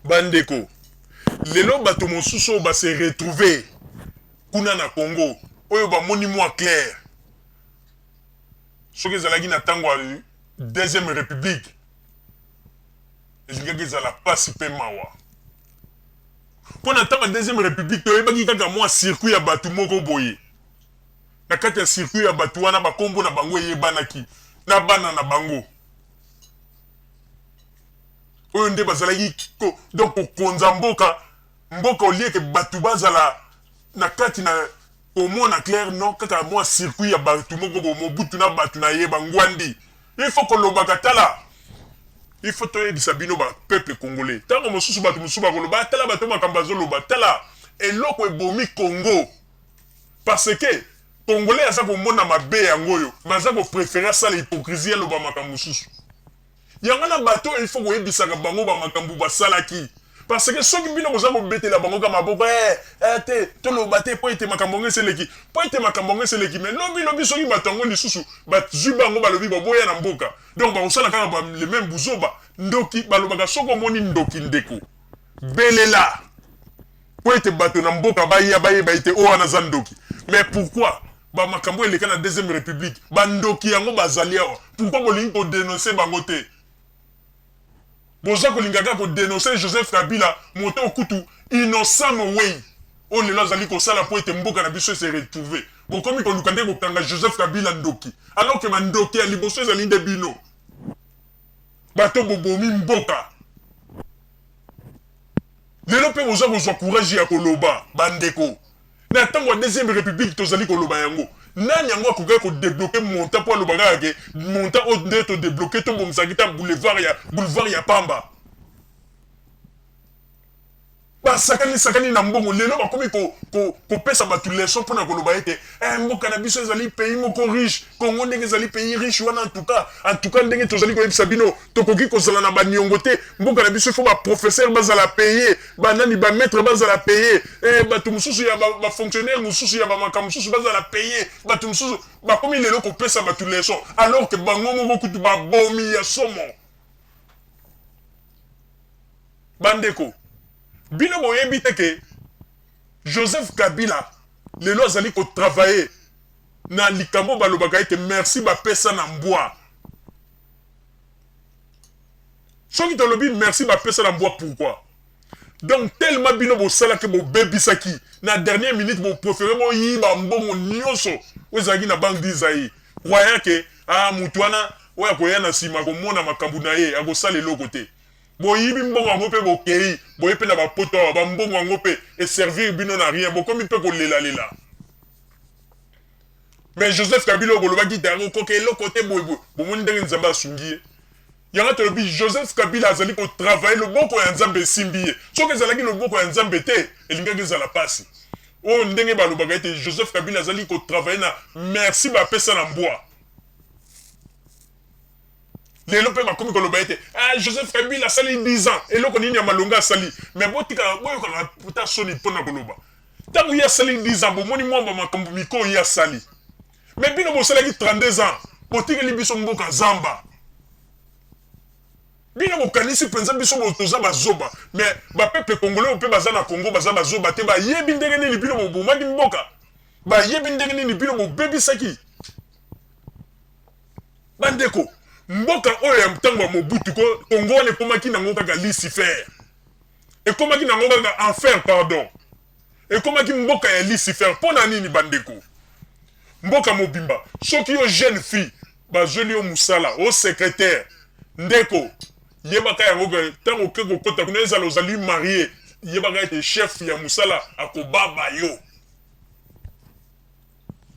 Bandeko, lelo bato mosusu oyo ba se retrouver kuna na Congo, oyo bamoni mwa clair, soki ezalaki na tango ya deuxième republique, elingaki ezala pasi pe mawa. Mpo na ntango ya deuxième republique, toyebaki kaka mwa circuit ya bato moko boye. Na kati ya circuit ya bato wana, bakombo na bango eyebanaki na bana na bango. Oyo nde bazalaki ko, donc kokonza mboka, mboka au lieu que bato bazala na kati na komona clair, non, kaka mwa circuit ya bato moko boye, Mobutu na bato na ye, ba Ngwandi. Il faut kolobaka, tala, il faut toyebisa bino ba peuple congolais. Tango mosusu bato mosusu bakoloba, tala bato makambo bazoloba, tala eloko ebomi Congo. Parce que congolais aza komona mabe yango oyo, mais aza ko preferer asala hypocrisie, aloba makambo mosusu. Yango na bato oyo il faut koyebisaka bango ba makambo basalaki. Parce que soki bino boza kobetela bango ka maboko, te, toloba te po ete makambo yango eseleki. Po ete makambo yango eseleki, mais lobi lobi soki bato yango lisusu bazwi bango balobi boboya na mboka. Donc bakosala kaka ba le même buzoba. Ndoki balobaka soki omoni ndoki ndeko, belela. Po ete bato na mboka baya bayeba ete oyo wana aza ndoki. Mais pourquoi ba makambo eleka na deuxième république, ba ndoki yango bazali awa, pourquoi bolingi ko denoncer bango te? Boza kolinga kaka ko denoncer Joseph Kabila, moto oyo kutu innocent mowei oyo lelo azali kosala po ete mboka na biso e se retrouver. Bokomi koluka nde kokanga Joseph Kabila ndoki, alors que ba ndoki ya liboso ezali nde bino bato bobomi mboka. Lelo pe boza kozwa courage ya koloba, ba ndeko. Na tango ya deuxième republique tozali koloba yango. Nani yango akokaki ko debloquer montant po aloba kaka ke montant oyo nde to debloquer tobongisaki ta boulevard ya pamba. Basakani sakani na mbongo lelo bakomi kopesa bato leçon pona koloba ete mboka na biso ezali pays moko riche, Congo ndenge ezali pays riche wana en tout cas ndenge tozali koyebisa bino tokoki kozala na ba niongo te, mboka na biso il faut ba professeurs bazala paye, ba nani ba maitre bazala paye, bato mosusu ya ba fonctionnaires mosusu ya ba makambo mosusu bazala paye, bato mosusu bakomi lelo kopesa bato leçon alors que bango moko kutu babomi ya somo. Bandeko, bino boyebi te ke Joseph Kabila lelo azali ko travailler na likambo balobaka ete merci bapesa na mbwa. Soki tolobi merci bapesa na mbwa pourquoi? Donc tellement bino bosalaki bobebisaki na dernière minute bo préférer boyiba mbongo nyonso oyo ezalaki na banque d'Isaïe, croyant que mutu wana oyo akoya na sima akomona makambo na ye akosala eloko te. Boyibi mbongo yango pe bokeyi, boye pe na ba poto awa ba mbongo yango pe e servir bino na rien, bokomi pe kolela lela. Mais Joseph Kabila oyo bolobaki te akokoka eloko te boye boye, bomoni ndenge Nzambe asungi ye. Yango tolobi Joseph Kabila azali ko travailler, loboko ya Nzambe esimbi ye. Soki ezalaki loboko ya Nzambe te, elingaki ezala pasi. Oyo ndenge balobaka ete Joseph Kabila azali ko travailler na merci bapesa na mbwa. Lelo pe bakomi koloba ete Joseph Kabila asali 10 ans, eloko nini ya malonga asali? Mais botikala boyokaka ta soni pona koloba. Tango ye asali 10 ans, bomoni mwa ba makambo mike oyo ye asali. Mais bino bosalaki 32 ans, botikeli biso mboka zamba. Bino bokanisi penza biso toza bazoba, mais ba peuple congolais oyo pe baza na Congo baza bazoba te, bayebi ndenge nini bino bobomaki mboka, bayebi ndenge nini bino bobebisaki. Bandeko, mboka oyo ya tango ya Mobutu ko Congo wana ekomaki nango kaka Lucifer. Ekomaki nango kaka enfer pardon. Ekomaki mboka ya Lucifer pona nini bandeko? Mboka mobimba soki yo jeune fille bazweli yo musala o secretaire ndeko yebaka yango ke tango oke kokota kuna ezala ozali marie yebaka ete chef ya musala akobaba yo.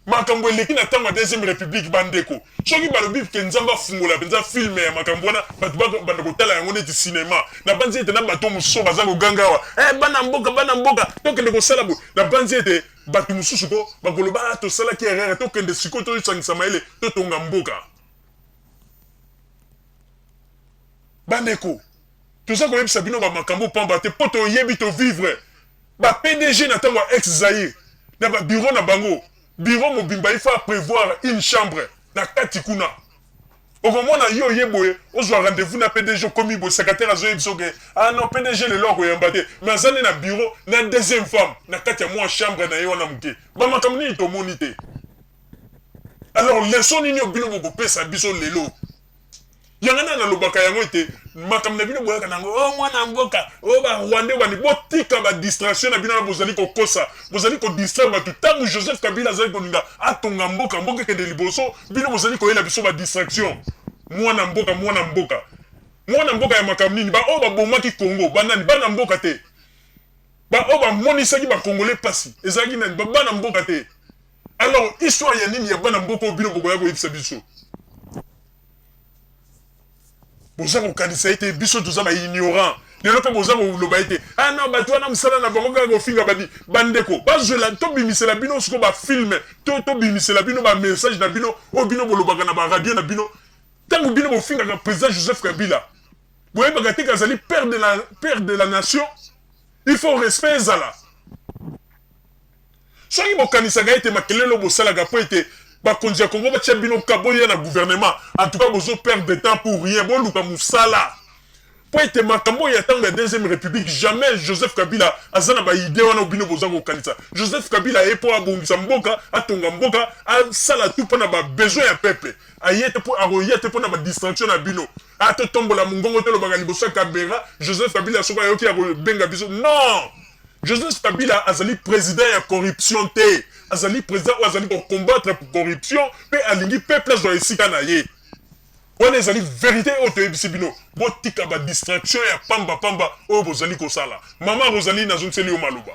Makambo eleki na tango ya deuxième republique ba ndeko soki balobi ke Nzambe afungola penza film ya makambo wana batu ba banda kotala yango neti cinema na banzi ete na bato mosusu baza koganga awa bana mboka bana mboka tokende kosala boye na banzi ete batu mosusu ko bakoloba ah tosalaki erreur tokende sikoyo tosangisa mayele totonga mboka. Bandeko toza koyebisa bino ba makambo pamba te po toyebi to vivre. Ba PDG na tango ya ex Zaïre na ba bureau na bango, bureau mobimba il faut a prevoir une chambre na kati kuna. Okomona yo oye boye, ozwa rendez-vous na PDG, okomi boye, secrétaire azoyebisa yo ke ah non, PDG lelo akoyamba te, mais aza nde na bureau na deuxième femme na kati ya mwa chambre na ye wana moke. Ba makambo nini tomoni te? Alors leçon nini oyo bino bokopesa biso lelo? Yanga nani alobaka yango ete makambo na bino boyaka na yango, oh mwana mboka, oh ba Rwandais bani, botika ba distraction na bino wana, bozali kokosa, bozali ko distraire bato. Ntango Joseph Kabila azali kolinga atonga mboka, mboka ekende liboso, bino bozali koyela biso ba distraction. Mwana mboka, mwana mboka, mwana mboka ya makambo nini? Ba oyo babomaki Congo banani? Bana mboka te. Ba oyo bamonisaki ba Congolais pasi ezalaki nani? Ba bana mboka te. Alors histoire ya nini ya bana mboka oyo bino bokoya koyebisa biso? Boza kokanisa ete biso toza ba ignorant lelo mpe boza koloba ete ah non, bato wana mosala na bango kaka kofinga. Badi bandeko bazwela, tobimisela bino siko bafilm to tobimisela bino bamessage na bino oyo bino bolobaka na baradio na bino. Ntango bino bofingaka président Joseph Kabila, boyebaka te azali père de la nation, il faut respect ezala. Soki bokanisaka ete makelele oyo bosalaka mpo ete bakonzi ya Kongo batia bino ka boya na gouvernement, en tout cas bozo perdre de temps pour rien. Boluka mosala, mpo ete makambo oyo ya ntango ya Deuxième République, jamais Joseph Kabila aza na baidées wana bino boza kokanisa. Joseph Kabila aye mpo abongisa mboka, atonga mboka, asala tout mpo na babesoin ya peuple. Aye te mpo akoya te mpo na badistraction na bino. Atotombola mongongo, tolobaka liboso ya caméra. Joseph Kabila soki ayoki, akobenga biso. Non, Joseph Kabila azali président ya corruption te. Azali président oyo azali kocombattre corruption mpe alingi peuple azwa esika na ye. Wana ezali vérité oyo toyebisi bino. Botika badistraction ya pamba pamba oyo bozali kosala. Mama Rosalie, nazongiseli yo maloba.